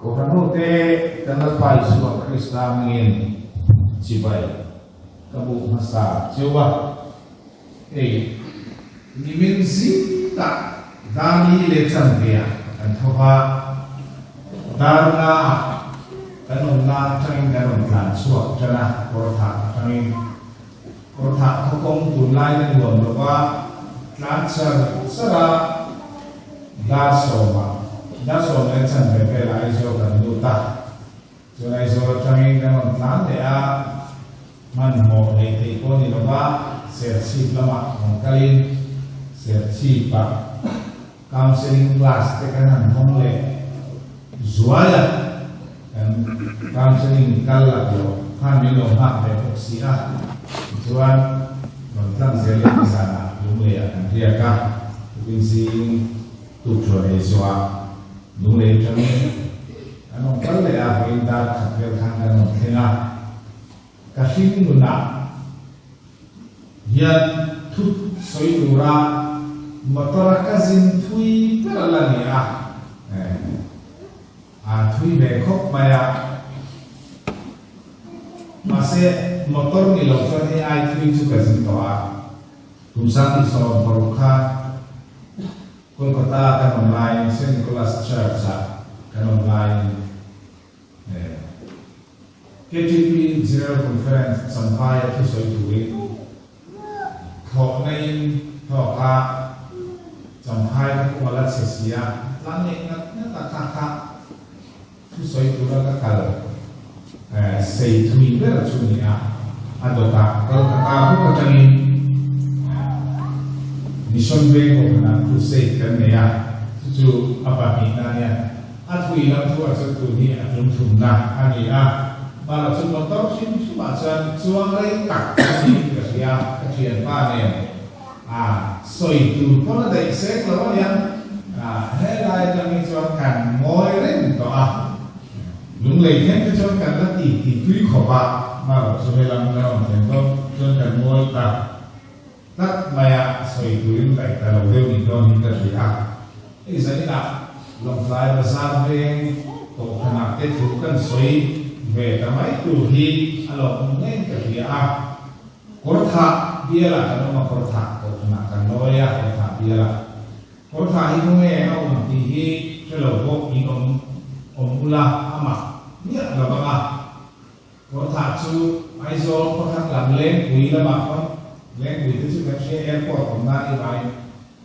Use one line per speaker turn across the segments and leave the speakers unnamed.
Kohhran hote kan Lalpa Isua Krista hmingin chibai ka buk hmasa cheu a. Hei nimin zingah Dani leh Chanvia kan tho va, Darnga-ah kan awmna atangin kan rawn tlan chhuak tan a, Kawrthah atangin. Kawrthah khawkawng tunlai na nuam lova tlan char char a, dar sawmah, dar sawm leh chanve velah Aizawl kan lut a. Chuan Aizawl atangin kan rawn tlan leh a, hmanhmawh leh theih pawh ni lova Serchhip lamah rawn kalin Serchhipah Counselling class te kan han hawng leh zuai a, kan counselling kal la tawh khan min lo nghak ve bawk si a, tichuan rawn tlang zel in zanah Lunglei ah kan riak a, tukin zing tukṭhuan ei zawhah Lunglei atangin kan rawn kal leh a, vawiin dar khat vel khan kan rawn thleng a, ka hring nunah Hian thut sawi tura motor a ka zin thui ber a la ni a, a thui ve khawp mai a. Mahse motor ni lo chuan hei ai thui chu ka zin tawh a. Kum sang tih sawm paruk kha Kolkata kan awm laiin Saint Nicholas Church ah kan awm laiin KTP General Conference Champaia thusawi turin thlawhna in hlawk a, Champhai ka kum a la chhe si a, tlan leh ngat ngat a kha kha thusawi tura ka kal sei thui ber chu ni a, a dawtah Kolkata bawk atangin Mission Veng Kohhranah crusade kan nei a, chu chu a pahnihna a nia. A thui lam thu ah chuan tun hi a tum thumna a ni a, mahla chu motor hrim hrimah chuan chuang rei tak a niin ka hria, ka thianpa nen a sawi tur pawn a daih sek lo a nia, helai atang hi chuan kan ngawi reng tawh a, lunglei thleng te chuan kan la ti ti tui khawp a, mahla chu helam la rawn thlen dawn chuan kan ngawi ta tlat mai a, sawi turin daih ta lo deuh ni dawn hi ka hria a. Hei zaninah Lawngtlai Bazar veng Kohhranah te thu kan sawi ve ta mai tur hi a lawmawm ngei ka hria a. Kawrthah bialah kan awm a, Kawrthah Kohhranah kan lawi a, Kawrthah bialah. Kawrthah hi khawnge a awm tih hi hre lo pawh in awm awm ula amah miah lo vang a. Kawrthah chu Aizawl khawthlang lam Lengpui lamah khawn Lengpui te chu kan hria airport awm nan i vai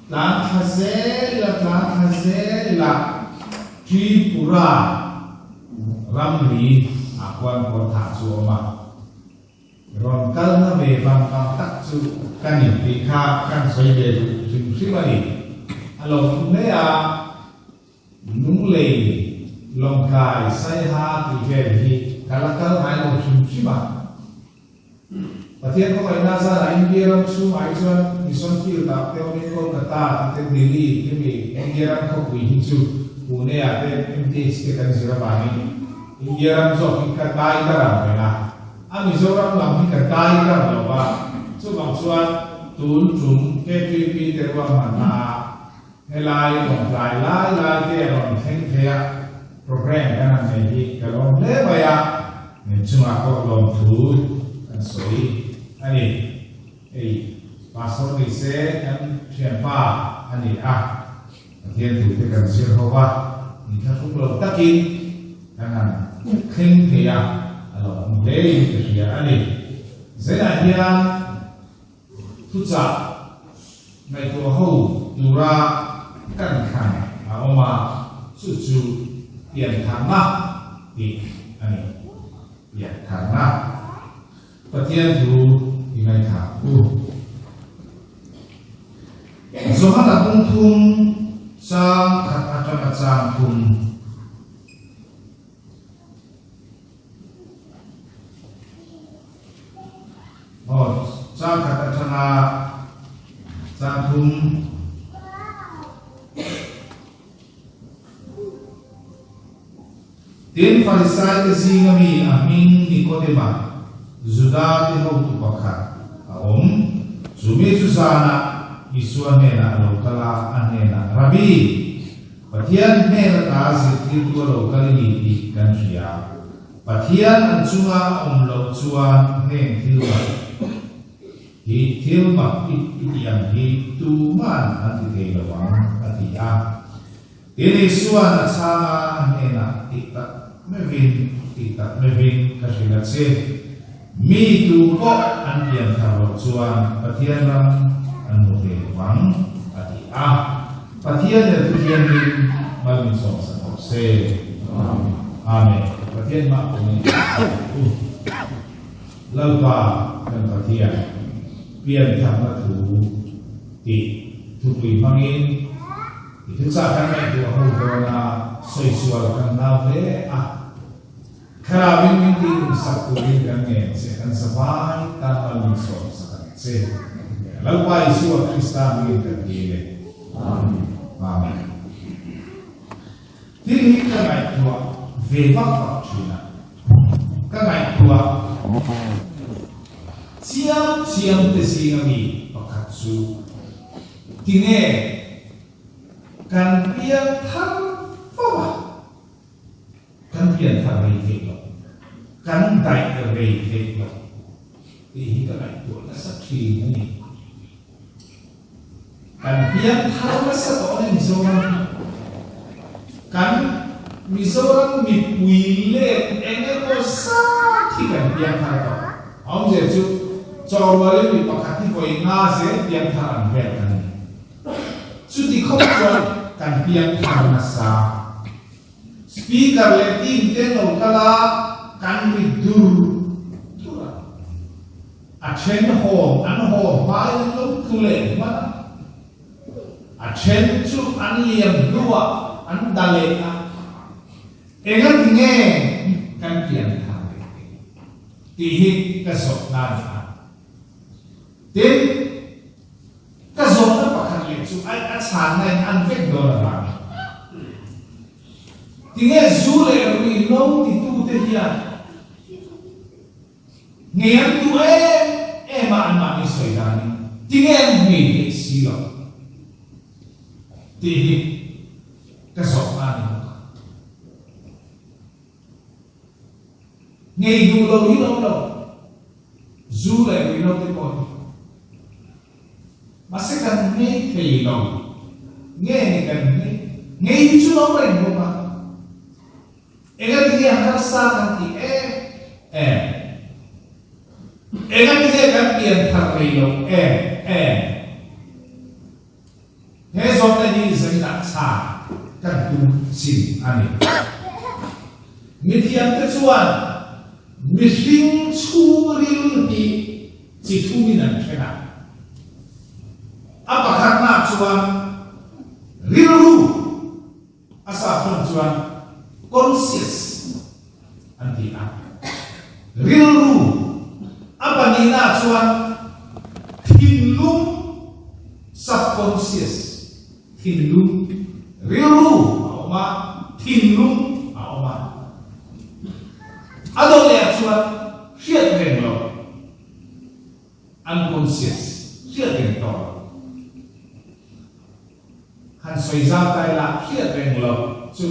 tlan thla zel ila tlan thla zel ila Tripura ramri ah khuan Kawrthah chu a awm a, rawn kalna ve vang vang tak chu ka ni tih kha kan sawi ve duh hrim hrim a ni. A lo hmu hle a. Lunglei, Lawngtlai, Saiha tih vel hi ka la kal ngai lo hrim hrim a. Pathian khawngaihna zarah India ram chhungah hi chuan Mission Field ah te awmin Kolkata tih te Delhi hemi India ram khawpui hi chu Pune ah te MTH te kan zir avangin India ram zawk hi ka dai kar ang reng a. A Mizoram lam hi ka dai kar lo va, chuvang chuan tun tum KTP te ruahmanna ah Helai lawngtlai lai lai te a rawn thleng thei a, program kan han nei hi ka lawm hle mai a, min chungah pawh lawmthu kan sawi a ni. Hei Pastor ni se kan thianpa a ni a, Pathian thu te kan zir ho va, inthlahrung lo takin kan han thleng thei a, a lawmawm hle in ka hria a ni. Zaiah hian Thuchah ngaihtuah ho tura kan thlan a awm a, chu chu piantharna tih a ni. Piantharna. Pathian thu i ngaithla u. Johana bungthum chang khat atanga chang thum. Aw, chang khat atanga chang thum. Tin, Farisai te zinga mi a hming Nikodema, Juda te hotu pakhat a awm. Chu mi chu zanah Isua hnenah a lo kal a, a hnenah, Rabbi! Pathian hnen ata zirtirtu a lo kal i ni tih kan hria. Pathian an chunga a awm loh chuan heng thil mak hi thil mak i tih ang hi tuman an ti thei lo ang, a ti a. Tin Isua'n a chhang a, a hnenah tih tak meuhin, tih tak meuhin ka hrilh a che. Mi tu pawh an pian thar loh chuan Pathian ram an hmu thei lo vang, a ti a. Pathian leh Thuthianghlim mal min sawmsak rawh se. Amen. Pathian mah pawh nih a ti u. Lalpa kan Pathian pian tharna thu tih thupui hmangin I thuchah kan ngaihtuah ho dawn a, sawi sual kan nau hle a. Thlarauin min tih sak turin kan ngen che, kan zavai tan mal min sawm sak ang che. Lalpa Isua Krista hmingin kan dil e. Amen. Amen. Thil hi ka ngaihtuah ve vak vak thin a. Ka ngaihtuah chiam chiam te zinga mi pakhat chu tinge kan pian thar fo a? Kan pian thar rei theih loh, kan daih rei theih loh tih hi ka ngaihtuah nasa thin a ni. Kan pian thar nasa tawh a ni Mizoram hi. Kan Mizoram mipui let eng emaw zat hi kan pian thar tawh. A awmzia chu chawrualin mi pakhat hi vawi nga zel pian thar an vel kan ni. Chuti khawp chuan kan pian thar nasa. Speaker leh team te lo kal a, kan ri dur dur a. A then hawn an haw hmai an lo tlu leh hman a. A then chu an liam hnuah an da leh a. Engati nge kan pian thar leh teh tih hi ka zawhna a ni a. Tin, ka zawhna pakhat leh chu a a chhanna in an vek dawn avangin. Tinge zu leh rui lo titute hian ngei an duh em em a anmahni sawi danin tinge an ngei theih si lo tih hi ka zawhna a ni bawk a. Ngei duh lo hi lo lo. Zu leh ruihhlo te pawh hi mahse kan ngei thei lo. Nge ni kan ngei? Ngei hi chu lo reng bawk a. Engatinge harsa kan tih em em? Engatinge kan pian thar rei lo em em? He zawhna hi zainah chhan kan tum chin a ni. Mithiamte chuan mihring chhungril hi chi thumin an then a. A pakhatnaah chuan rilru, a sap chuan conscious an ti a. Rilru, a pahnihnaah chuan thinlung, subconscious, thinlung, rilru a awm a, thinlung a awm a. A dawt lehah chuan hriat reng lo, unconscious, hriat reng tawh lo. Han sawi zau ta ila hriat reng lo chu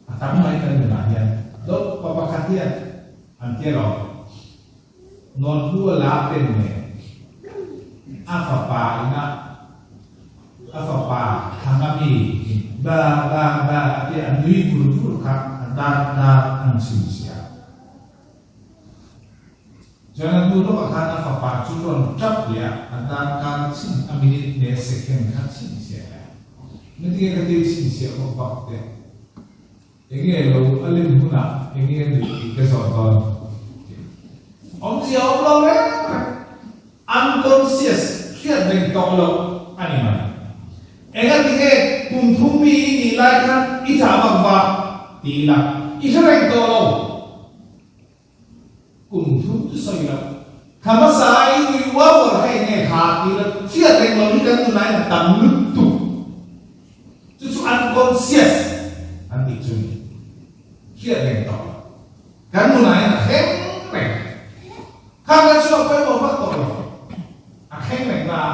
a tam mai kan nunah hian do pa pakhat hian an tia lo nawn hnu a la pen nen a fapa ina a fapa thanga mi in ba ba ba a tia a nui vur vur kha a dar dar an chhinchhiah. Chuan a hnu lawkah khan a fapa chu rawn tap leh a, a darkar chin a minute leh second kha chhinchhiah leh a. Engati nge ka tir chhinchhiah bawk bak te? Enge lo a lem hunah enge a nuih tih ka zawt dawn? Awmzia a awm lo reng reng. Unconscious, hriat reng tawh loh a ni mai. Engati nge kum thum mi i nih lai khan i tah bak bak ti ila i hre reng tawh lo. Kum thum chu sawi lo. Kha hmasa a i nui uar uar kha enge kha ti ila hriat reng lo hi kan tunah hian a tam lutuk. Chu chu unconscious an tih chu ni. Hriat reng tawh lo. Kan nunah hian a thleng reng. Kha kan chhuak pawimawh vak tawh lo. A thleng reng na a.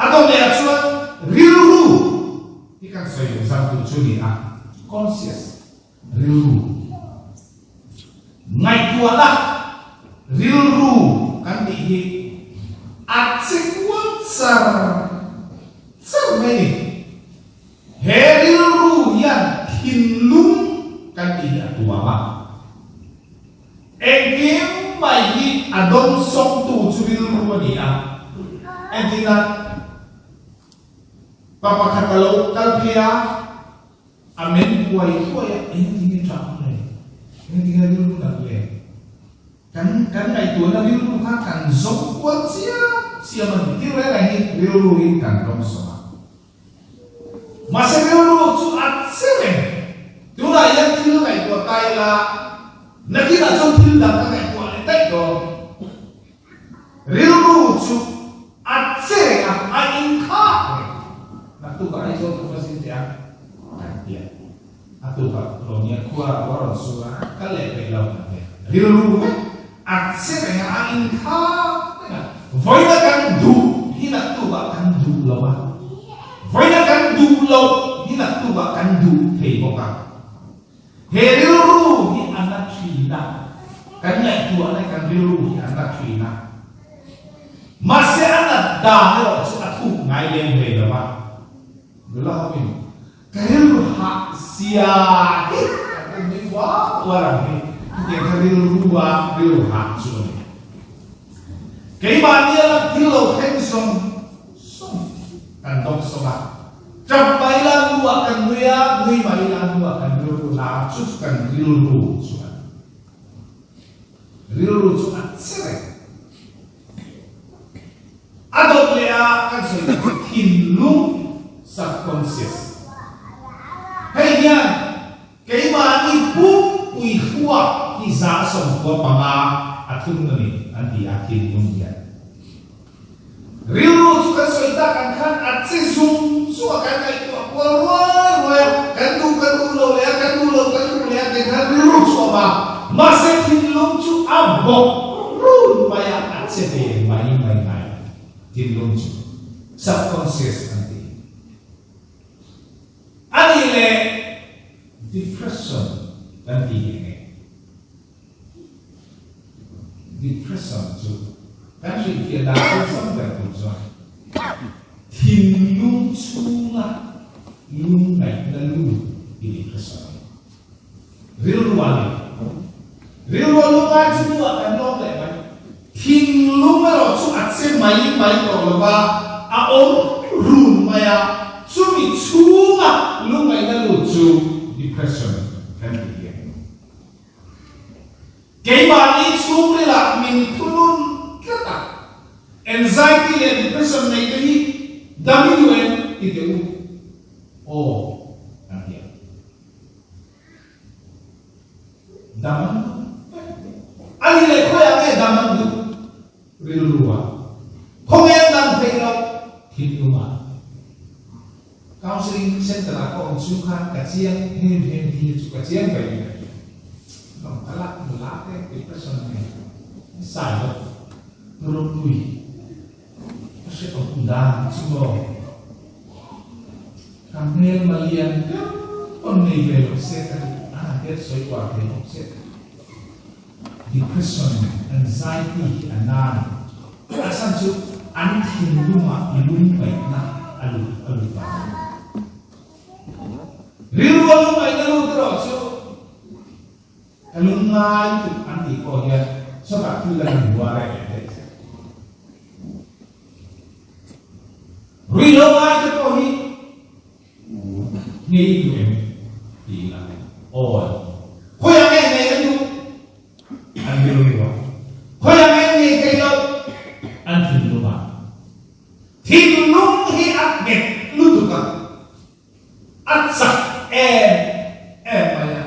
A dawt leh ah chuan rilru hi kan sawi duh zan tur chu ni a, conscious, rilru. Ngaihtuahna rilru kan tih hi a che kual char char mai ni. He rilru hian thinlung kan tih hi a tuam a. Engkim mai hi a dawngsawngtu chu rilru a ni a. Entirna, pa pakhat a lo kal phei a, a men huai huai a, engtin nge ṭah ang le? Engtin nge rilru nat le? Kan kan ngaihtuahna rilru kha kan zawng kual chiam chiam a ni. Thil reng reng hi rilru in kan dawngsawng a. Mahse rilru chu a che reng. Tunah hian thil ngaihtuah ta ila, nakinah chuan thil dang ka ngaihtuah leh daih dawn. Rilru chu a che reng a, a inkhak reng. Naktukah Aizawl ka va zin teh a, kan ti a. A tukah Rawnia khua a rawn sur a, kal leh peih lo kan ti a. Rilru vek a che reng a, a inkhak reng a. Vawiina kan duh hi naktukah kan duh lo a, vawiina kan duh loh hi naktukah kan duh thei bawk a. He rilru hi a na thin a, kan ngaihtuahna kan rilru hi a na thin a. Mahse a nat dan erawh chu a thuk ngai lem hlei lo a. Nula hoin Ka rilru hah sia hi kan en mai uar uar ang hi hetiang kha rilru a rilru hah chu a ni. Keimahni a lang thil lo thleng zawng zawng kan dawng sawng a, ṭap mai la hnuah kan nui a, nui mai la hnuah kan rilru na chu chu kan rilru chu a ni. Rilru chu a che reng. A dawt leh a kan sawi tak chu thinlung, subconscious. Hei hian keimahni pumpui thluak hi 95% a thun a ni an ti a thinlung hian. Rilru chu kan sawi tak ang khan a che zung zung a kan ngaihtuah kual ruai ruai a, kan duh kan duh lo leh a, kan duh lo kan duh leh a tih khan rilru chu a awm a, mahse thinlung chu a bawk Run mai a a che ve mai mai ngai thinlung chu subconscious an ti. A nih leh depression kan ti hi enge? Depression chu kan hrilhfiah dan awlsam ber tur chuan thinlung chhunga lungngaihna lut hi depression a ni. Rilru a ni. Rilru a lungai chu hnuah kan lawm leh mai. Thinlung erawh chu a che mai mai tawh lo va, a awm run mai a, chumi chhunga lungaihna lut chu depression kan ti hi a ni. Keimahni chhungrilah min thunun tlat a, anxiety leh depression nei te hi dam i duh em ti teh u aw kan ti a. Dam an duh vek. A ni leh khawiah nge dam an duh? Rilru ah. Khawnge an dam theih loh? Thinlung ah. Counselling center ah ka awm chung khan ka chiang hem hem hi chu ka chiang ve in ka hria. Lawng ka lak nula te depression nei sai lo ropui ka hre awm dan chu maw. Ka hmelma lian deuh pawn nei ve lo se ka ti a, hian sawi kual thei bawk se. Depression, anxiety hi a na a ni. A chhan chu an thinlungah lungngaihna a lut a lut vang a ni. Rilru a lungngaihna lut erawh chu ka lungngai tuk an tih pawh hian chawtah thil dang an buar e leh daih zel. Ruihhlo ngai te pawh hi ngei duh em ti ila awi. Khawiah nge ngei an duh? An rilru a. Khawiah nge ngei thei loh? An thinlung a. Thinlung hi a nghet lutuk a, a chak em em mai a.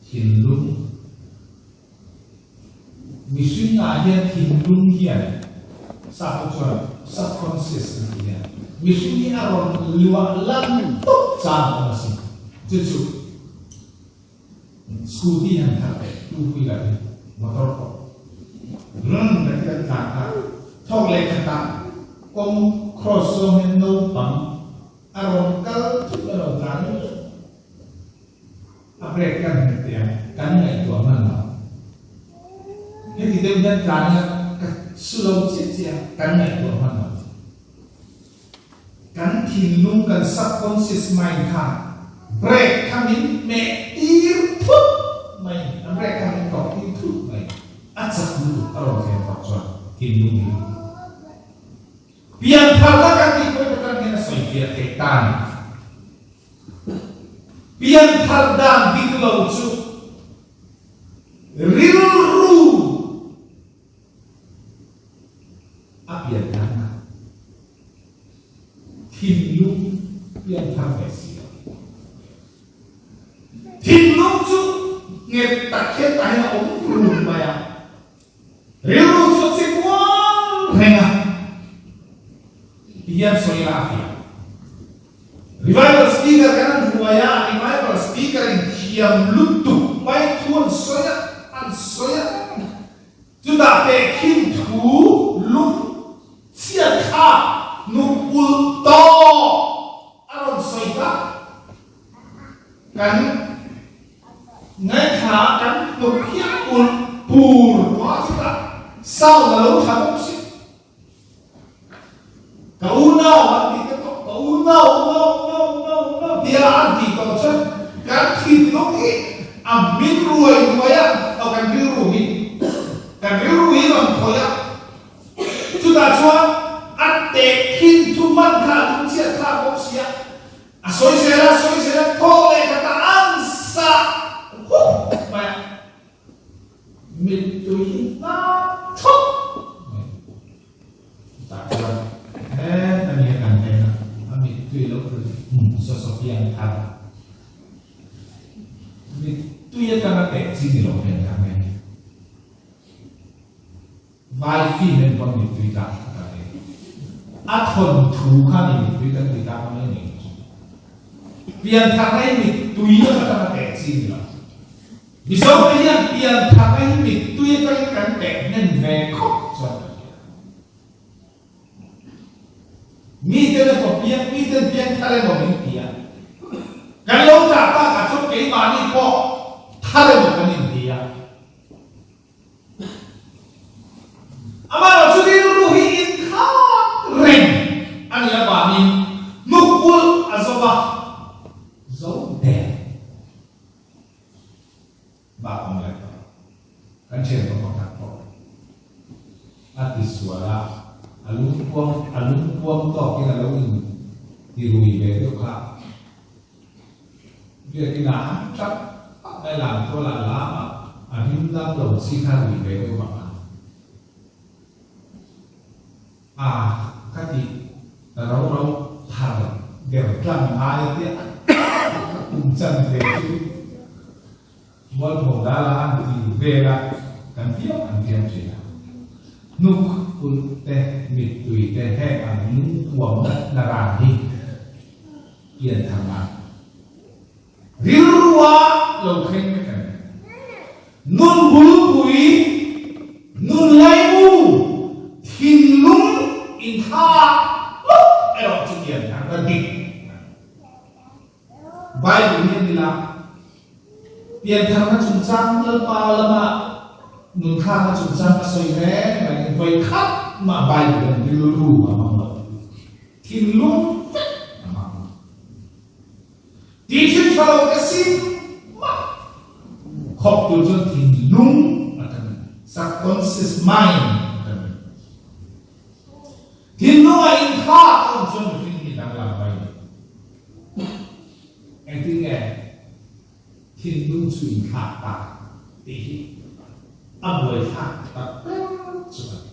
Thinlung Mihringah hian thinlung hian sap ho chuan subconscious an ti hian mihring hi a rawn luah lan tawp chang a awm asin. Chu chu scooty han khalh leh two wheeler hi motor pawh run kan ti kan tlan kha. Thawk leh khatah kawng cross zawng hian naupang a rawn kal thut a lo tlan lut. A brake kan hmet teh a, kan ngaihtuah hman lo. Heti deuh hian tlan ila ka su lo chiah chiah a, kan ngaihtuah hman lo. Kan thinlung, kan subconscious mind khan brake kha min hmeh tir thut mai, a brake kha min tawk tir thut mai. A chak lutuk a rawn thlen tawh chuan thinlung hi piantharna kan tih pawh atang hian a sawi fiah theih ta a ni. Pianthar dan dik lo chu rilru A pian thar na thinlung pian thar ve si lo. Thinlung chu nghet tak hian tah hian a awm run mai a, rilru chu a che kual reng a, tihian sawi ila a fiah. Revival speaker kan an hruai a, revival speaker in thiam lutuk mai thu an sawi a, an sawi a. Chutah tehkhin thu lung chhiat kha nuk ulh tawh a rawn sawi ta. Kan ngaithla kan hnuk hian ulh pur tawh a chutah sound a lo tha bawk si. Ka unau an tih te pawh ka unau unau unau unau unau tia an tih tawh chuan kan thinlung hi a hmin ruai ruai a, aw kan rilru hi kan rilru hi rawn khawih a, chutah chuan a tehkhin thu hman kha a lungchhiat thlak bawk si a, a sawi zel a, sawi zel a, thaw leh khat a an sah huk mai a. Mittui hi hnar thawk mai. Chutah chuan he ta nia kan en a, a mittui lo ri hmun saw saw pian thar. Mittui atanga teh chi ni lo hian ka hmel. Vai film en pawn mittui tlak a kal e. A thawnthu kha ni mittui kan ti tlak mai ni. Pian thar na hi mittui atanga teh chi ni lo. Mizote hian pianthar hi mittui atangin kan teh hnem ve khawp chuan ka hria. Miten emaw piang, miten piangthar emaw min ti a, kan lo tah takah chuan keimahni pawh thar emaw kan inti a. Amaherawhchu rilru hi inkhak reng a nih avangin hnuk ulh a zo va, zo der. Bak awm leh tawh. Kan thian tawh pakhat pawh a ti sual a, a lungpuam a lungpuam tawkin a lo in ti rui ve deuh kha. Biakin ah han tap vak mai lam tual ah lam ah a hlim dam lo chi kha rui ve deuh vak a. A ka ti ta ro ro thar der tlang ngai a tia ka kum chan ve chu Mualpho dala an ti vel a kan fiam an fiam thin a. Hnuk ulh te mittui te heng ang lungkuam nat na ran hi pian thar nan rilrua lo thleng vek a ni. Nun bulpui, nun laimu, thinlung inthlak hlawk erawh chu pian thar na dik a ni. Bible hi a ni la, piantharna chungchang Lalpa lama nunthlakna chungchang a sawi reng rengin vawi khat mah Bible hian rilru a hmang lo. Thinlung vek a hmang. Tih thil tha lo te sim mah khawp tur chuan thinlung a tan a ni. Subconscious mind a tan a ni. Thinlung a inthlak a awm chuan mihring hi danglam mai ni. Engtin nge thinlung chu inthlak tak tih hi a buaithlak tak ber chu a ni.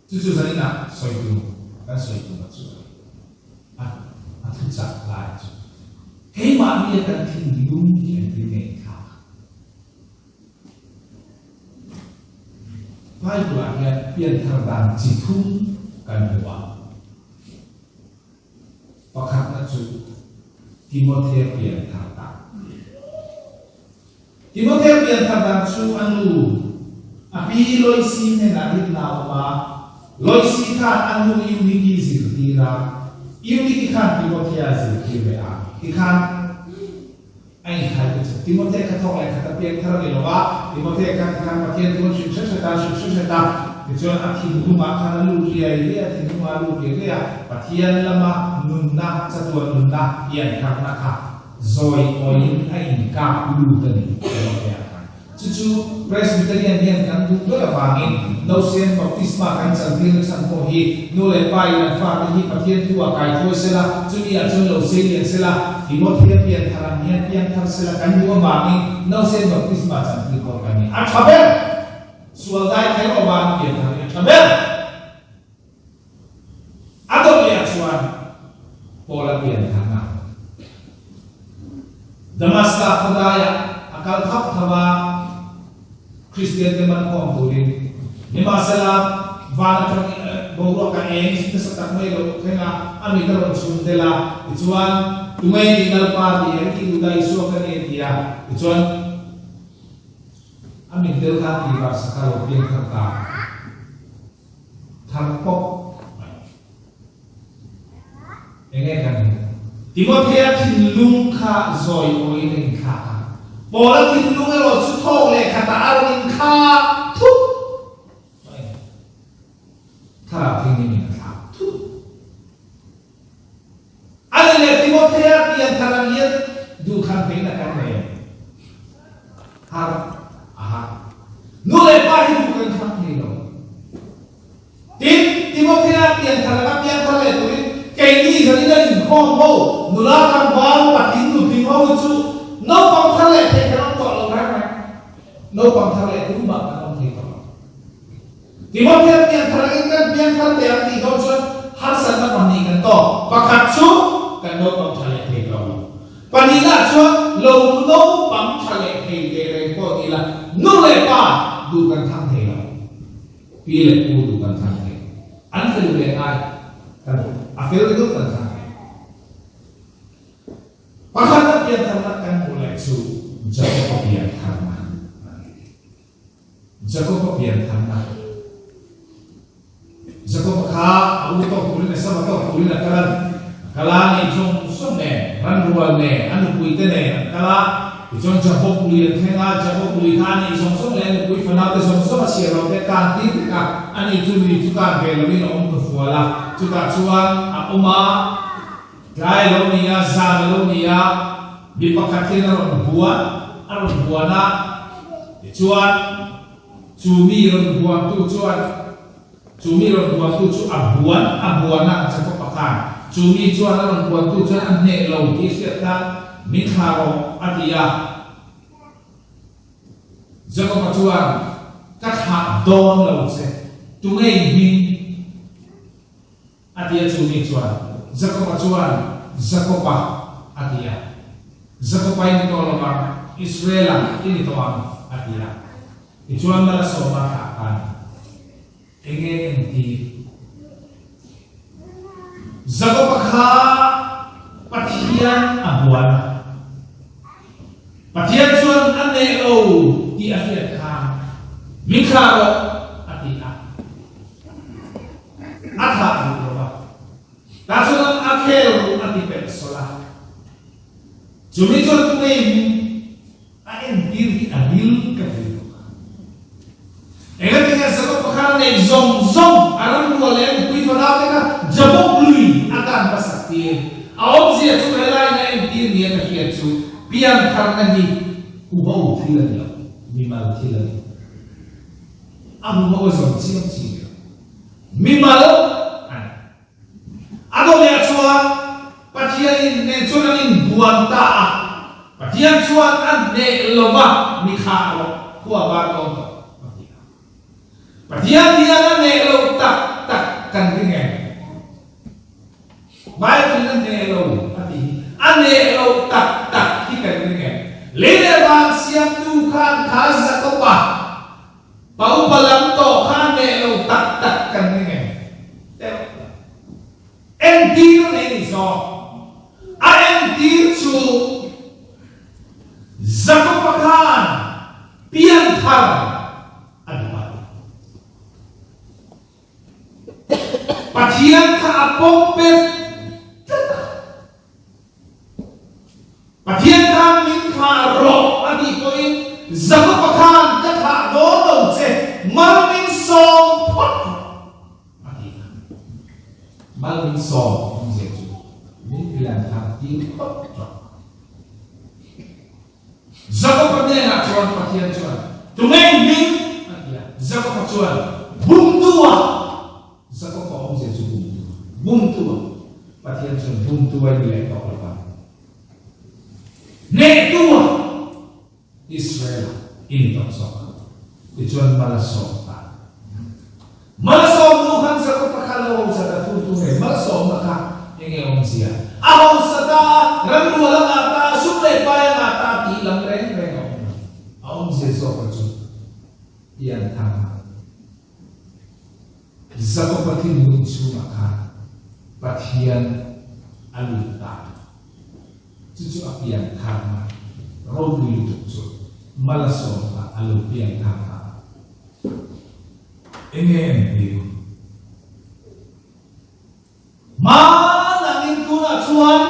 Chu chu zaninah sawi tur kan sawi tur a chu a ni. A a thuchak lai chu keimahni a kan thinlung hi engtin nge inthlak a? Bible ah hian pianthar dan chi thum kan hmu a. Pakhatna chu Timothea pianthar dan. Timothea pianthar dan chu a nu. A pi Loisi hnenah rinna a awm a, Loisi khan a nu Euniki zirtir a, Euniki khan Timothea a zirtir leh a, tikhan a inkhai ta chu. Timothea kha thawk leh khat a piang thar a ni lo va, Timothea khan tikhan Pathian chu an hrilh hret hret a, an hrilh hret hret a, tichuan a thinlungah khan a lut riai riai a, thinlungah a lut riai riai a, Pathian lama nunna, chatuan nunna piantharna kha zawi awiin a inkap lut a ni, Timothea khan. Chu chu Presbyterian hian kan duh ber avangin Nausen Baptisma kan chantir na chhan pawh hi nu leh pa in an fate hi Pathian thu ah kai thawi sela, chumi ah chuan lo sei lian sela, Timothea pian thar ang hian piang thar sela kan duh avangin Nausen Baptisma chantir pawh kan ni. A tha ber! Sual dai kher awvan pian thar hi a tha ber! A dawt leh ah chuan Paul-a pian tharna Damaska khawdaiah a kal thap thap a, Kristian te man khawm turin. Nimahsela, van atang boruak a eng nasa tak mai lo thleng a, a mit a rawn chhun tel a, tichuan, Tumei nih Lalpa ti a, i tih duh dah Isua ka ni a ti a, tichuan, a mit tel khan tihvar sak a lo piang thar ta. Thar pawp mai. Enge kan hmuh? Timothea thinlung kha zawi awiin a inthlak a. Paula thinlung erawh chu thawk leh khatah a rawn inthlak thut mai. Thlarau thianghlimin a thlak thut. A ni leh Timothea pian thar ang hian duhthlan theihna kan nei ang. Har a har. Nu leh pa hi duh kan thlang thei lo. Tin, Timothea pian thar anga pian thar leh turin keini zanin a inkhawm ho, nula tlangval, patling nutling ho hi chu naupang thar leh thei kan awm tawh lo reng reng. Naupang thar leh tumah kan awm thei tawh lo. Timothea pian thar angin kan pian thar teh ang tih dawn chuan harsatna pahnih kan tawk. Pakhat chu kan naupang tha leh thei tawh lo. Pahnihna chuan lo naupang tha leh thei teh reng pawh ni la, nu leh pa duh kan thlang thei lo. Pi leh pu duh kan thlang thei. An fel ve ngai kan a fel ringawt kan thlang thei. Pakhatna pian tharna kan hmuh leh chu Jakoba pian tharna a ni. Jakoba pian thanna. Jakoba kha a u tawk turin Esau-a tawk turin a kal a, a kal a nei zawng zawng nen, ranrual nen, a nupuite nen an kal a. Tichuan Jakob lui an thleng a, Jakob lui kha a nei zawng zawng leh a nupui fanaute zawng zawng a chhiar lo te kan tir vek a, ani chu lui chu kan ve loin a awm hnufual a, chutah chuan a awm a, tlai a lo ni a, zan a lo ni a, mi pakhat hian a rawn buan, a rawn buan a, tichuan chu mi rawn buantu chuan, chu mi rawn buantu chu a buan, a buan a, Jakob-a khan, chu mi chuan a rawn buantu chuan a hneh lo tih a hriat khan, min thlah rawh, a ti a. Jakob-a chuan, Ka thlah dawn lo che, tunge i hming? A ti a, chu mi chuan Jakoba chuan, Jakoba, a ti a. Jakoba i ni tawh lo vang, Israela i ni tawh ang, a ti a. Tichuan Malasawma thlah ta a ni. Enge entir? Jakoba kha Pathian a buan a. Pathian chuan a neh lo tih a hriat khan, Min thlah rawh, a ti a. A thlah duh lo va. Tah chuan a khel ruh a ti pelh sawlh a. Chumi chuan tunge in a entir hi a ril ka ti bawk a. Engatinge Jakob pakhat a neih zawng zawng a ramrual leh a nupui fanau te kha Jabok lui a tan hmasak tir. A awmzia chu helaiin a entir nia ka hriat chu piantharna hi huho thil a ni lo, mimal thil a ni. A huho a zawm chiang chi ni lo. Mimal a ni. A dawleh chuan Pathianin nen chuan an inbuan ta a, Pathian chuan a hneh lo va, mi kha a rawh, khua var dawn tawh a ti a. Pathian hian a hneh lo tak tak kan ring em? Bible-in a hneh lo a ti hi, a hneh lo tak tak hi kan ring em? Lei leh van siamtu khan kha Jakob-a Pa upa lam tawh kha a hneh lo tak tak kan ring em? Deuh lo. Entir nei ni zawk. A entir chu Jakob-a khan pianthar a duh a. Pathian kha a pawm bet tlat a. Pathian khan min thlah rawh a tih pawhin Jakob-a khan ka thlah dawn lo che, mal min sawm phawt rawh a ti a. Mal min sawm awmzia chu min pian thar tir phawt rawh. Jakob-a hnenah chuan Pathian chuan, Tunge i hming? a ti a. Jakob-a chuan, Bumtua! Jakob-a awmzia chu bumtua, bumtua. Pathian chuan bumtua i ni leh tawh lo vang. Hnehtua Israel-a i ni tawh zawk ang. Tichuan mal a sawm ta. Mal a sawm hnu khan Jakob-a kha lo hausa ta thu tu nge? Mal a sawmna kha enge awmzia? A hausa ta, ramrual a ngah ta, sum leh pai a ngah ta tih lam reng reng a awm lo. A awmzia zawka chu pianthang a. Jakoba thinlung chhungah khan Pathian a lut ta. Chu chu a pian tharna ropui lutuk chu Malasawmna a lo pian thar ta. Enge entir? Hmanangin tunah chuan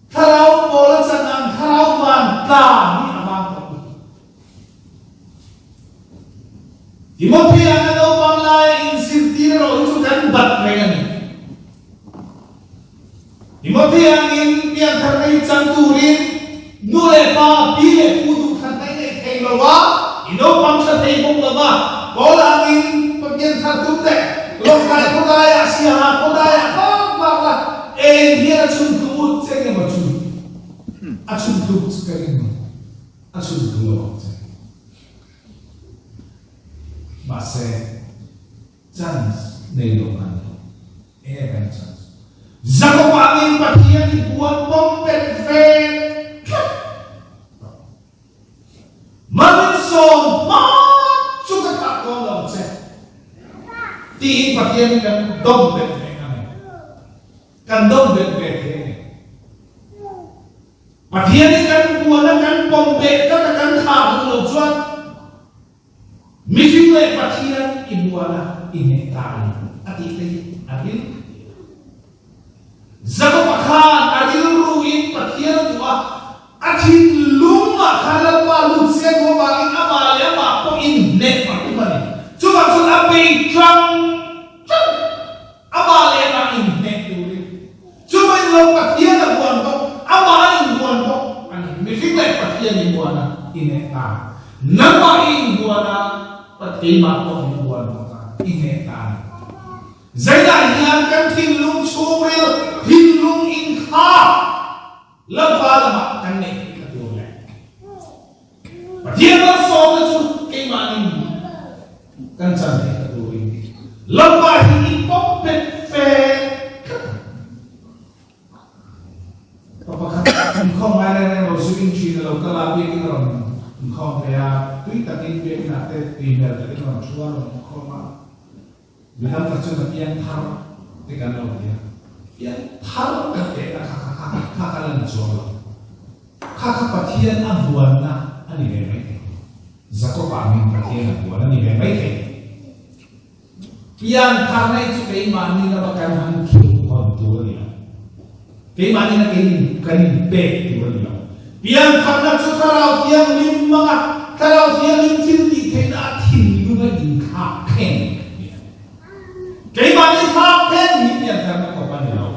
Thlarau pawl a chan ang thlarau van tla hi a vang tawh lutuk. Timothy-a na naupang laia inzirtir erawh hi chu kan bat reng a ni. Timothy-a angin pianthar na hi chang turin nu leh pa, pi leh pu duhthlan na i neih thei lo a, i naupang tha thei bawk lo va, Paula angin pianthar tum teh, Lawngtlai khawdaiah, Siaha khawdaiah vak vak la, Eng hian a chhun thu ut che nge maw chu? A chhun thu chu ka ring lo. A chhun thu lo ang che. Mahse, chance nei lo kan ni. Enge kan chance? Jakob angin Pathian i buan pawm bet ve tlat tawh. Malsawm hma chu ka thlah dawn lo che tiin Pathian hi kan dawm bet ve ngam em? Kan dawm bet ve thei a ni. Pathian hi kan buan a, kan pawm beh tlat a, kan thlah duh lo chuan mihring leh Pathian i buan a, i hneh ta a ni a tih te hi a rilru thei a. Jakob-a khan a rilruin Pathian a duh a, a thinlungah khan Lalpa lut se duh avangin amah leh amah pawhin hneh a tum a ni. Chuvang chuan a bei tlang tlang amah leh amah inhneh turin. Chuvangin lo Pathian a buan bawk, amah a inbuan bawk a ni. Mihring leh Pathian inbuan a inhneh ta. Nangmah i inbuan a, keimah pawh min buan bawk a, inhneh ta a ni. Zeidah hian kan thinlung chhungril thinlung inkhak Lalpa lamah kan neih theih kha tur le? Pathian malsawmna chu keimahni kan chan theih kha turin Lalpa hi i pawm bet fe tlat ang. Pa pakhat inkhawm ngai reng reng lo zu in thin a lo kal a, biakin a rawn inkhawm ve a, tui takin biakinah te tui hmel takin a rawn thu a, a rawn inkhawm a. Mi tam tak chuan a piang thar te kan lo ti a, piang thar kan tehna kha kha kha kha kha la ni chuang lo. Kha kha Pathian a buanna a ni ve mai thei. Jakob-ah min Pathian a buan a ni ve mai thei. Piang thar nei chu keimahni lama kan han khing hawn tur a ni lo. Keimahni na kein kan inpek tur a ni lo. Piang tharna chu Thlarau Thianghlim hmanga Thlarau Thianghlim thil tih theihna a thinlung a inthlak thleng a ni a. Keimahni thlak thleng hi pian tharna kawp a ni lo.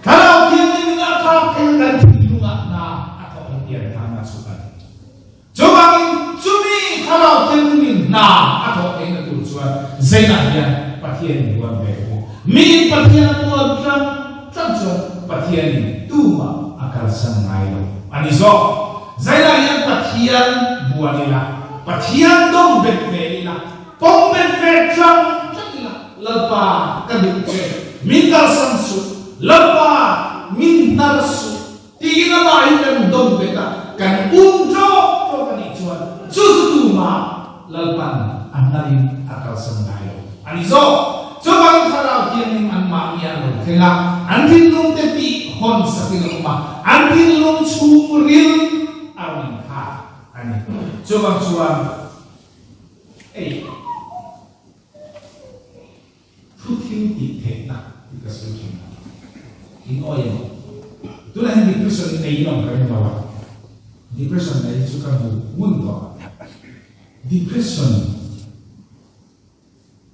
Thlarau Thianghlimin a thlak thleng kan thinlungah hna a thawk hi pian tharna chu a ni. Chuvangin chumi Thlarau Thianghlimin hna a thawh theihna tur chuan zeinah hian Pathianin buan ve u. Miin Pathian a buan tlang tlang chuan Pathianin tumah a kalsan ngai lo a ni zawk. Zeinah hian Pathian buan ila, Pathian dawng bet ve ila, pawm bet ve tlang tlang ila, Lalpa ka duh che, min kalsan suh, Lalpa min hnar suh, Tiin amah hi kan dawm bet a, kan um ṭawk ṭawk a nih chuan chu chu tumah Lalpan a hnarin a kalsan ngai lo a ni zawk. Chuvangin Thlarau Thianghlim anmahni a lo thleng a, an thinlung te tih hawn sakin a awm a, an thinlung chhungril a rawn inkhak a ni. Chuvang chuan ei. Thu thil tih theihna tih ka sawi thin a. In awi emaw? Tunah hian depression in nei in awm ka ring lo a. Depression nei hi chu ka hmu ngun tawh a. Depression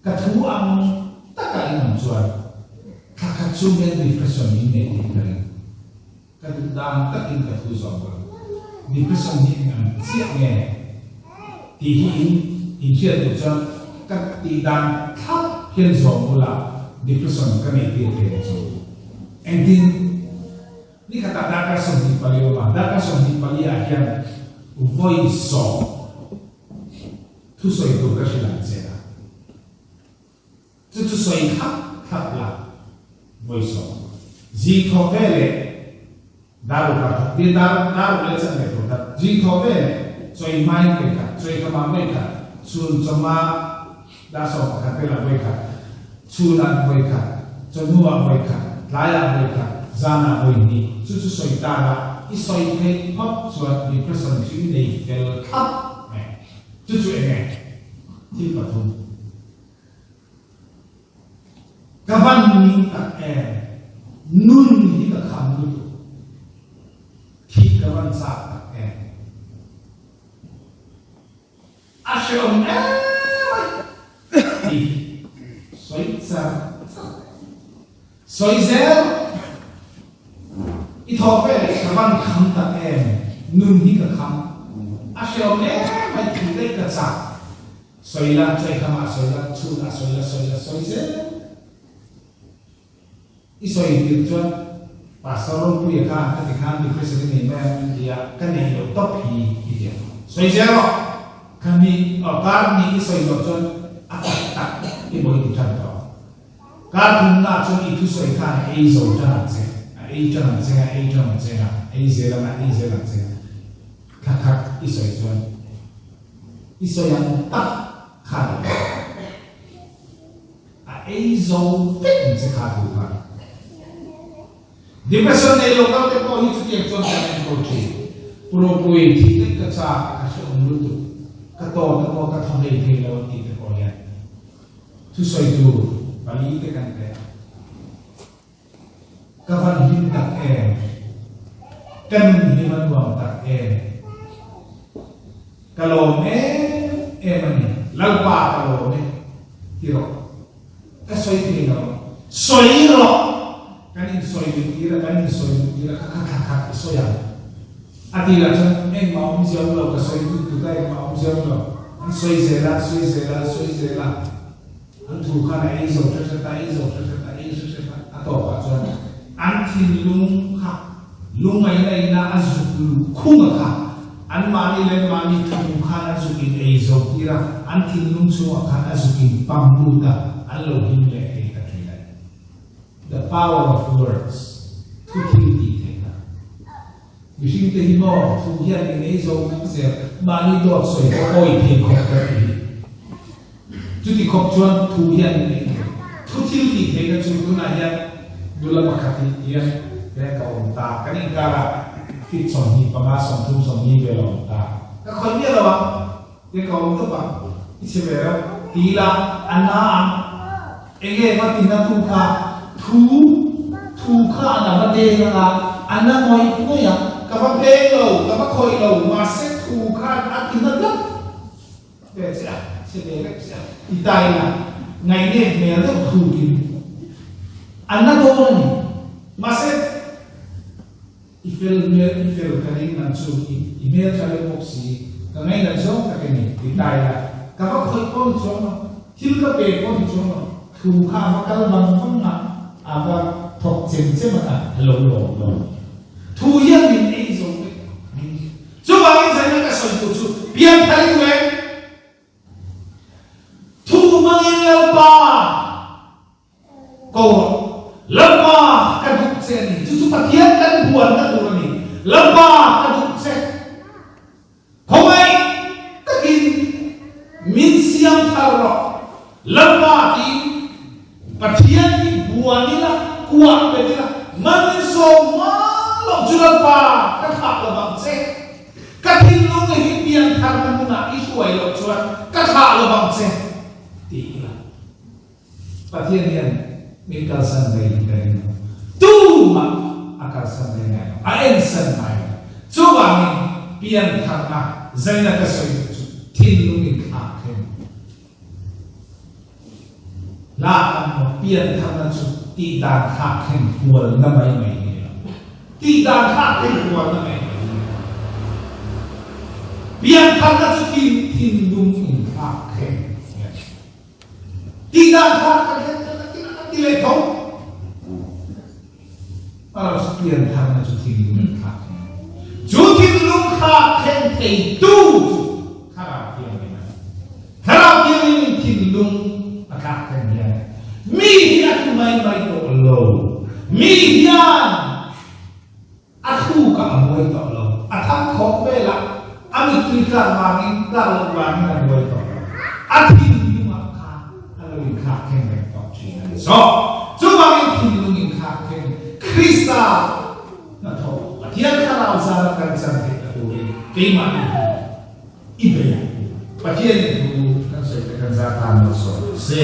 ka thu ang taka in awm chuan thla khat chhung hian depression in nei tih ka ring. Ka duh dan takin ka thu zawm lo. Depression hi eng ang chiah nge tih hi in inhriat duh chuan ka tih dan thlap hian zawm bulah depression ka nei tir thei ang chu. Engtin? Ni khatah darkar 24 awm a, darkar 24 ah hian vawi sawm thusawi tur ka hrilh ang che a. Chu chu sawi thlap thlap la, vawi sawm. Zing thaw ve leh dar uk ah thawk tir, dar dar uk leh chan leh thaw that. Zing thaw ve leh chawi hmain vawi khat, chawi khamah vawi khat, chhun chawma dar 11 velah vawi khat, chhunah vawi khat, chawhnuah vawi khat, tlaiah vawi khat, zanah vawi hnih. Chu chu sawi ta la, i sawi theih phawt chuan depression chu i nei fel thlap mai. Chu chu eng nge? Thil pathum. Ka van ning tak em, nun hi ka kham lutuk, thih ka van chak tak em. A hreawm em mai tih hi sawi char char sawi zel i thawk ve leh ka van kham tak em, nun hi ka kham, a hreawm em mai thih daih ka chak. Sawi la, chaiham ah sawi la, chhun ah sawi la, sawi la, sawi zel. I sawi tir chuan Pastor Ropuia khan ka ti khan depression i nei mai ang min ti a, ka nei loh tawp hi i ti ang. Sawi zel rawh. Kha ni, aw kar ni i sawi loh chuan a tak tak i maw i ti tan tawh. Kar thumna chuan i thusawi khan a ei zo tan ang che, a ei tan ang che, a ei tan ang che a, ei zel ang a, ei zel ang che. Thla khat i sawi chuan I sawi ang tak kha a ni. A ei zo vek ang che kha thu kha. Depression nei lo kal te pawh hi chutiang chuan kan enkawl thin. Puropui thih daih ka chak ka hrehawm lutuk, ka tawt emaw ka thaw hlei thei lo an tih te pawh hian thusawi tur pali te kan pe a. Ka van hlim tak em? Ka nun hi va nuam tak em? Ka lawm em em a ni. Lalpa ka lawm e ti rawh. Ka sawi thei lo. Sawi rawh! Kan insawi duh tir a, kan insawi duh tir a, ka kha thla khat ka sawi ang. A tirah chuan engmah awmzia awm lo, ka sawi dut dut a, engmah awmzia awm lo. An sawi zel a, an sawi zel a, an sawi zel a. An thu khan a ei zo hre hret a, ei zo hre hret a, ei hre hret a, a tawpah chuan an thinlung kha lungaina ina a zuk luh khung a kha anmahni leh anmahni thu khan a zuk in ei zo tir a, an thinlung chhungah khan a zuk in pam lut a, an lo him leh thei ta thin a ni. The power of words, thu thil tih theihna. Mihring te hi maw thu hian min ei zo vek zel, mahni dawt sawi pawh awi thei khawp ka ti hi. Chuti khawp chuan thu hian min ei thei. Thu thil tih theihna chu tunah hian nula pakhat hi hian hian ka awm ta, kan inkar ah feet 25, 30, 40 vel a awm ta. Ka khawih miah lo ang, tiang ka awm tawp ang, i chhe ve reuh ti ila a na ang. Enge va ti na tu kha thu thu kha an a va deng anga a na ngawih ngawih a, ka va peng lo, ka va khawih lo, mahse thu khan a ti na tlat ve che a, chhe ve reuh che a, ti ta ila ngaihnep hmel deuh thukin a na dawn a ni, mahse i fel hmel, i fel ka ring nang chu, i i hmel tha reuh bawk si, ka ngainat zawng tak i ni, ti ta ila, ka va khawih pawh ni chuang lo, thil ka pe pawh ni chuang lo, thu kha a va kal vang vang a, a va thawk chem chem a, a lo lawm lo. Thu hian min ei zo vek a ni. Chuvangin zaina ka sawi tur chu pianthar i duh em? Thu hmangin Lalpa! Ko rawh. Lalpa ka duh che a ni. Chu chu Pathian kan buanna tur a ni. Lalpa ka duh che. Khawngaih takin min siam thar rawh. Lalpa tiin Pathian hi buan ila, kuah pet ila, man in sawm hma loh chu Lalpa ka thlah lo vang che. Ka thinlung hi pian tharna hmunah i hruai loh chuan ka thlah lo vang che ti ila. Pathian hian min kalsan mai hi ka ring lo. Tumah a kalsan mai ngai lo, a ensan ngai lo. Chuvangin piantharna zaina ka sawi duh chu thinlung in thlak theng. Hla an maw piantharna chu tihdan thlak theng hualna mai mai hi ni lo. Tihdan thlak theng hualna mai mai hi ni lo. Piantharna chu thinlung in thlak theng. Tihdan kha kan hriat chuan a ti a ti leh tho. A lo pian tharna chu thinlung in thlak thei. Chu thinlung thlak then theitu chu Thlarau Thianghlim a ni. Thlarau Thianghlim in thinlung a thlak then hian mi hi a thu mai mai tawh lo. Mi hian A thlukah a buai tawh lo. A thangkhawk velah a mittui tlak vangin, tlak loh vangin a buai tawh lo. A thinlungah khan a lo inthlak thleng reng tawh thin a ni. So, chuvangin thinlung inthlak thleng Krista hnathawh Pathian Thlarau zara kan chan theihna turin keimahni hi i bei ang u. Pathianin thu kan sawi te kan zah tan lo sawi se.